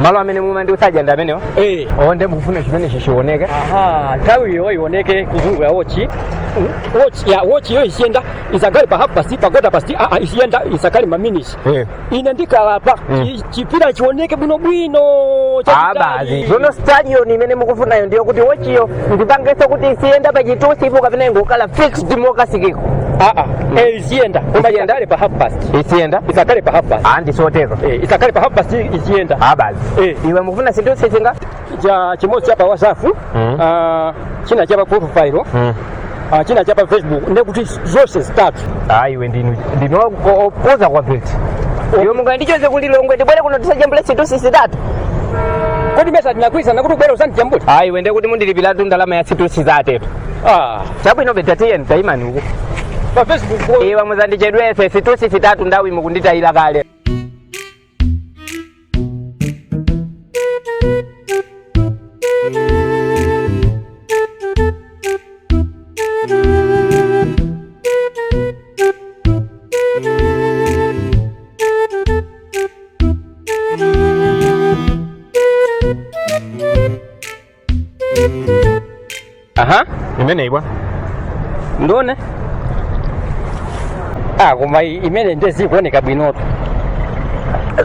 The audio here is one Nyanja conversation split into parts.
Malo amene mumandiuza ndi amenewo? Eh. O, nde mukufuna chimenechi chioneke? Aha, nthawi iyo ioneke kuzungulira wochi. Wochi ya wochi yo isiyenda, isakale pa half past, pa quarter past, ah, ah, isiyenda, isakale ma minutes. Ine ndikhala pa chipira chioneke bwino bwino. Ah, basi zono stadium imene mukufunayo ndiyo kuti wochiyo ndipangenso kuti isiyenda pa chitusipo kapena ingokhala fixed mokasikiko? Ah, ah, eh, isiyenda koma isakale pa half past. Isiyenda. Isakale pa half past. Ah, ndisotero. Eh, isakale pa half past, isiyenda. Ah, basi. Eh. Iwe mukufuna zitusi zinga? Cha chimodzi cha pa WhatsApp, ah, china cha pa profile, ah, china cha pa Facebook, ndekuti zonse zitatu. Ah, iwe ndinu ndinokuza kwambiri. Iwe mungandichoze ku Lilongwe ndibwere kuno tisajambule zitusi zitatu? Kodi mesa tinagwirizana kuti ubwere usandijambule? Ah, iwe ndekuti mundilipiratu ndalama ya zitusi zatatu. Ah. Chabwino, betatiyeni, taimani uku. Pa Facebook. Iwe muzandichedwese, zitusi zitatu ndawi mukunditayira kale. Aha. Imeneyi bwa? Ndone. Ah, koma imene nde zikuoneka bwinotu.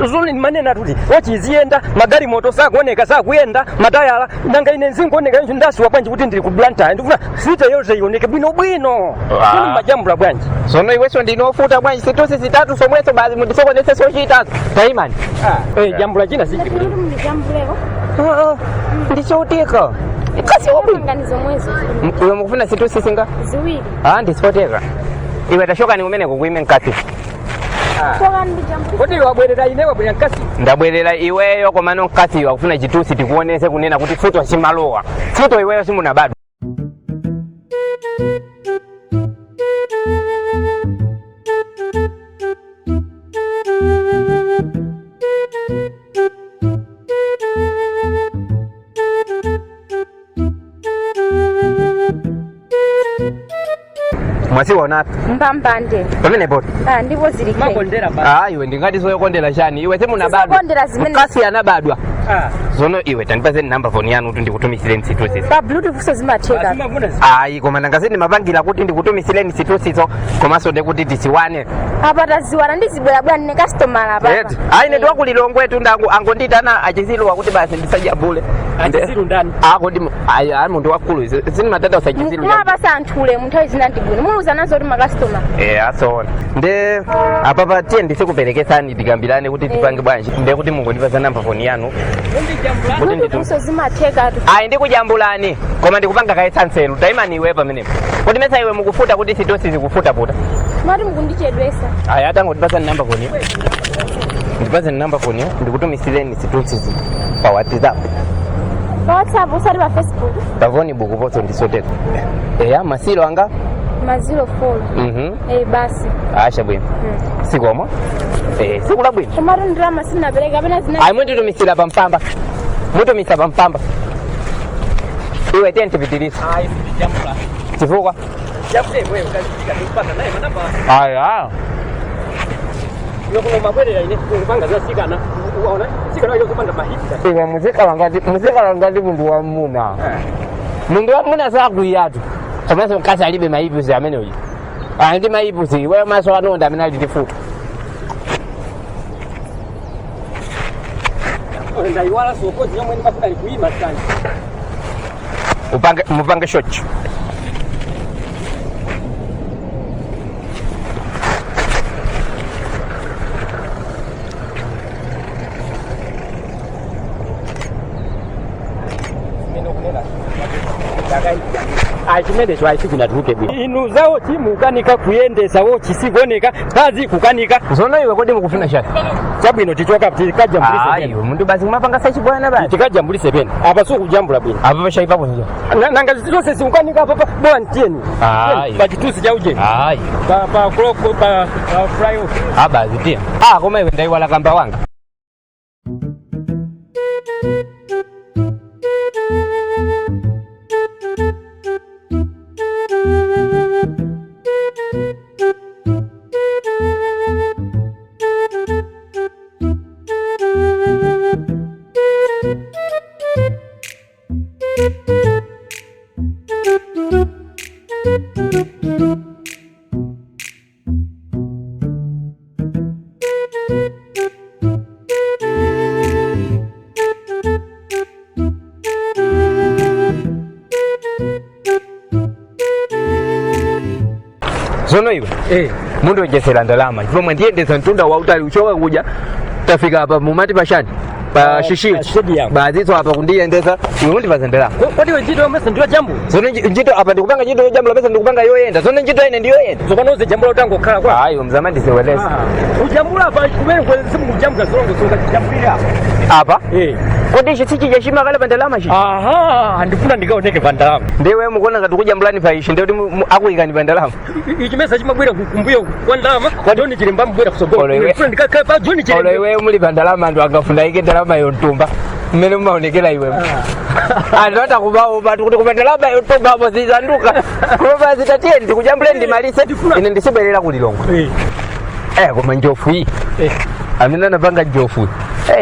Zuli manena kuti wochi iziyenda, magalimoto sakuoneka, sakuyenda, matayala. Nanga ine nzingooneka icho, ndasiwa bwanji kuti ndili ku Blantyre? Ndikufuna city yonse ioneke bwino bwino. Ah. Kuni majambula bwanji? Sono iwenso ndinofuta bwanji? Zitusi zitatu somweso basi mundisokonese sochitazo. Taimani. Eh, jambula china sichili bwino. Mujambuleko. Ndichotika kasi wabwino. Ngani zomwezo? Iwe mukufuna zitusi zinga? Ziwiri. Ah, ndisoteka. Iwe tashokani kumeneko kuime mkati. Chokani ndijambule. Kodi wabwerera ine, wabwerera mkasi? Ndabwerera iweyo, komano mkasi iwe akufuna chitusi tikuonese kunena kuti futo simalowa futo, iweyo simunabadwa. Mwasiwona? Mbambande. Pamenepo. Ah, ndipo zili ke. Makondera ba. Ah, iwe ndingati zoyokondera chani? Iwe simunabadwa. Sizokondera zimene. Mkasi anabadwa. Ah. Zono iwe tandipase namba phone yanu kuti ndikutumisireni zitusizo. Pa Bluetooth so zimatheka. Azimavuna. Ayi, koma nanga sindimapangira kuti ndikutumisireni zitusizo, komanso ndekuti tisiwane. Apa taziwana, ndizibwera bwana, ne customer apa. Eti, ayi, ine ndiwakulilongwetu, ndangu angonditana achisiluwa kuti basi ndisajambule. Achisilu ndani? Ah, kodi ayi, ayi, munthu wakulu sinimatata usachisilu. Kumapasa anthu ulemu nthawi zina ndi bwino. Muluza nazo kuti makastoma. Eh, asoona nde apapa tiye ndisikuperekesani, tikambirane kuti tipange bwanji. Nde kuti mungondipasa namba phone yanu kuti Bluetooth so zimatheka tu. Ayi, ndikujambulani, koma ndikupanga kaetsa nseru. Taimani iwe pamenepo. Kuti mesa iwe mukufuta kuti zitusi zikufuta puta? Mati mukundichedwesa. Ayi, atangondipasa namba phone yo, ndipase namba phone yo, ndikutumisireni zitusizi pa WhatsApp. Pa WhatsApp, usati pa Facebook? Pa phone book ponso ndisoteka. Eya, masilo anga? Ma 04. Eh, basi. Asha bwino, sikomo. Eh, siku labwino. Komatu ndalama sinapereka kapena zina. Ayi, munditumisira pampamba, mutumisa pampamba. Iwe tiye ntipitirize. Ayi, sindijambula. Chifukwa? Jambule wewe ukazifika ndikupasa naye manamba. Aya. Iwe kuno mabwerera ine kupanga za sikana. Uwaona? Sikana wacho kupanda mahipi. Iwe muzikala ngati munthu wamuna. Munthu wamuna sakwiyatu, komanso mkazi alibe maipusi amene uyu ali ndi maipusi. Iweyo maso anonda amene ali ndi futo. Ndaiwala sokozi yomwe ndimafuna likuima sana. Upange, mupange shochi. Achimenecho achi chinatuluke bwino. Inu zawo chimukanika kuyendesa wochi sikuoneka pazi kukanika. Zono iwe, kodi mukufuna chani? Chabwino, tichoka tikajambulise Ayi, pena. munthu basi kumapanga sachibwana basi. Tikajambulise pena apa, sukujambula bwino. Apa pashaipa kunja. Nanga zonse zikukanika apa, bora ntiyeni. Ayi. Pachitusi cha ujeni. Ayi. Pa kuloko pa flyover. Abazi tiya. Ah, koma iwe, ndaiwala kamba wanga. Zono iwe, mundonjesera ndalama chifukwa mwandiyendesa mtunda wautali uchoka kuja tafika apa mumati pashani pa Shishiri. Pa stadium. Baziso apa kundiyendesa, iwe mundipasa ndalama. Kodi iwe ntchito yomwe ndiyo jambu? Zono ntchito apa ndikupanga ntchito yojambula, pesa ndikupanga yoyenda. Zono ntchito ine ndiyoyenda. Tsopano uze jambula utangokhala kwa Ayi, mzama ndisewelesa. Ujambula apa kumene simukujambula zolongo sungajambulira apa. Apa kodi ichi sichija chimakala pa ndalama chi? Aha, ndifuna ndikaoneke pa ndalama. Ndiwe mukuona ngati kujambulani pa ichi ndikuti akuyikani pa ndalama? Ichimesa chimabwera kumbuyo kwa ndalama, John Chilemba mbwera kusogolo. Olo iwe. Ndifuna ndikakhale pa John Olo Chilemba. iwe muli pa ndalama, anthu angafuna ike ndalama yontumba mmene mumaonekera iwe, anthu atakubaopa kuti kupa ndalama yontumba apo zizanduka. Koma zitatiye ndikujambule ndimalise, ine ndisibwerera kulilongo. Koma njofu iyi, amene anapanga njofu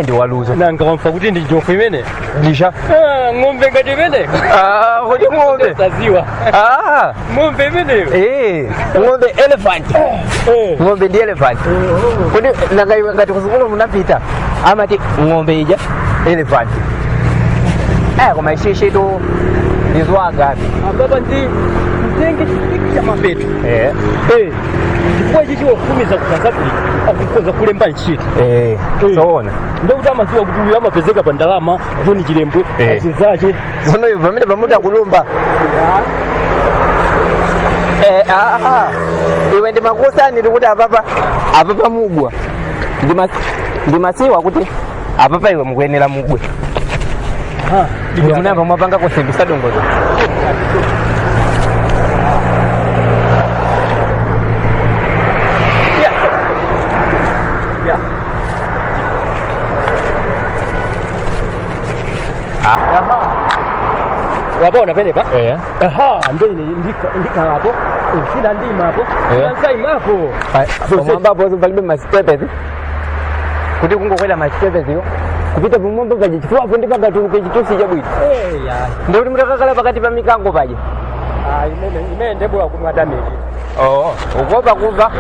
ndi waluzo. Nanga wamfa kuti ndi njofu imene? Ndisha. Ah, ng'ombe ngati imene. Ah, kodi ng'ombe? Taziwa. Ah. Ng'ombe imeneyo. Ng'ombe, elephant. Ng'ombe ndi elephant. Kodi nanga iwe ngati kusukulu munapita amati ng'ombe ija elephant? Koma ishishitu ndizwagapi. Apapa ndi mtenge chipiki cha mapeto. Chifukwa ichi chiwafumiza ku South Africa akukoza kulemba ntchito. Zoona. Ndekuti amadziwa kuti uyu amapezeka pa ndalama, John Chilembwe. Achizache. Zono iwe pamene pamuta kulumba. Ah, ah. Iwe ndimakusani tikuti apapa apapa mugwa. Ndimasiwa kuti apapa iwe mukuyenera mugwe. Munamba mwapanga kusimbisa dongozo. Wapona penepa? Eh. Aha, ndo ine ndikhalapo sina ndimapo. Nsayimapo. Pamwamba apo palibe masitepesi kuti kungokwera masitepesiyo kupita pamwamba paja, chifukwa apo ndi pakatuluke chitusi chabwino. Ndikuti mutakakhala pakati pa mikango paja. Imene ndebola kumwatamiki. Oh, ukuopa kufa?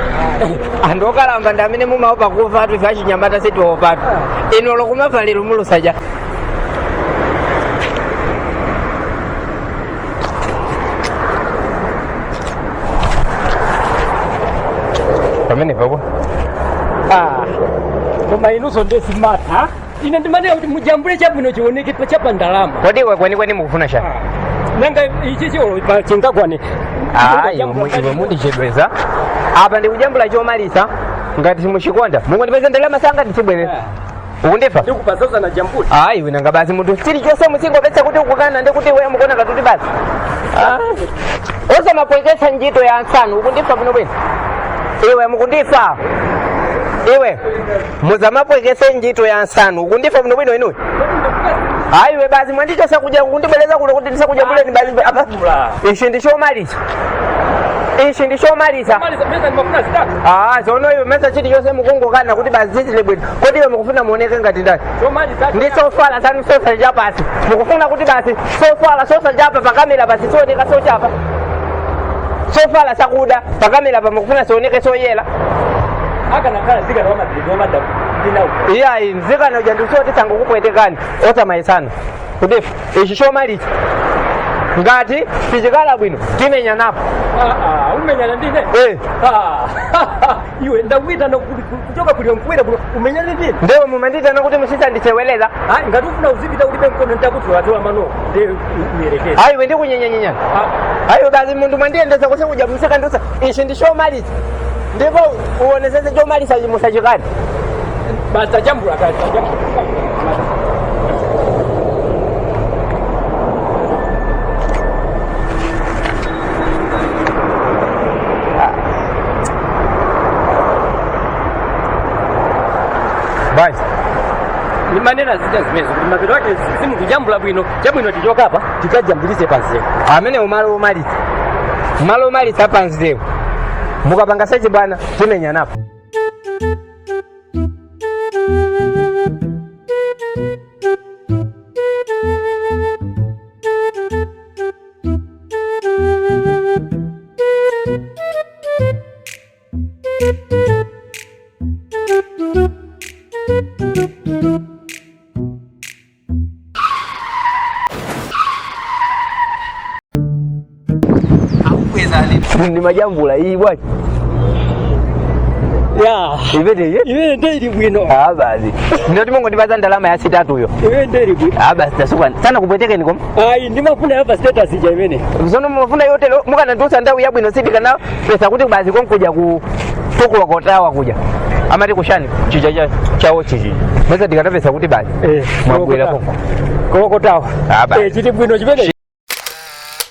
Anthu okalamba ndi amene mumaopa kufa atu, ife achinyamata sitiopatu. Inu olo kumafa lero mulusaja. Pamene papo. Koma inunso ndesimatha, ine ndimanena kuti mujambule chabwino chioneke chapa ndalama. Kodi iwe kwenikweni mukufuna chani? Nanga ichi chiolo chingakwane? Ayi, iwe mundichedweza apa, ndikujambula chomaliza. Ngati simuchikonda mungondipeza ndalama sanga ndisibwerera, ukundifa? Ndikupasauza na jambule. Ayi, nanga basi munthu chilichonse musingopetsa kuti ukukana ndi kuti iwe mukuona ngati basi. Ah. Osamapweketsa ntchito ya ansanu, ukundifa bwino bwino iwe? Mukundifa iwe? Muzamapweketse ntchito ya ansanu, ukundifa bwino bwino inuyo? Ayi iwe, basi mwandichosa kuja kundibwereza kuno kuti ndisakujambuleni basi apa. Ichi ndichomaliza, ichi ndichomaliza. Ah, zono iwe mesa chilichonse mukungokana kuti basi zizile bwino. Kodi iwe mukufuna muoneke ngati ndani? Ndi sofala sanu sosa chapasi, mukufuna kuti basi sofala sosa chapa pakamera basi sioneka sochapa, sofala sakuda pakamera pa mukufuna sioneke soyela. Akanakhala zikana wamadrid wamadamu ndinawo. Iyayi, mzikana uja ndisoti sangokupwetekani, osamayisana kudifa. Ichi chomaliza. Ngati sichikala bwino timenya napo. Ah, ah, umenyana ndine? Eh. Ah, iwe ndakuitana kuchoka kuli nkwera kuno umenyane ndine? Ndewe mumanditana kuti musisandiseweleza. Ah, ngati ufuna uzipita ulibe mkono ntakutulatola mano nde uyerekeze. Ayiwe ndikunyenyanyenyana. Ah, Ayo basi munthu mwandiyendesa kuse kuja msekandusa ichi ndi chomalisa ndipo uonesese chomalisa musachikani. Basi tajambula kale, tajambula. Basi. Nimanena zita zimezo kuti mapeto ake simukujambula bwino. Chabwino tichoka apa tikajambulise pansewu. Amene umalo omaliza, malo omaliza pansewu, mukapanga sachibwana timenya napo. Ndi majambula iyi bwachi? Ya. Iveteye. Iwe nde ili bwino. Ah, basi ndoti mungondipatsa ndalama ya sitatuyo. Iwe nde ili bwino. Ah, basi tasukani sana kupwetekeni koma. Ayi, ndimafuna yapa status ija imene. Zono mumafuna yotero mukanandiusa ndau yabwino sitikana pesa kuti basi konkuja ku tukulokotawa kuja amati kushani chicha chawo chichi mesa tikanapesa kuti basi Eh, mwabwera konko. Kokotawa. Ah, basi. Eh, chili bwino chimene.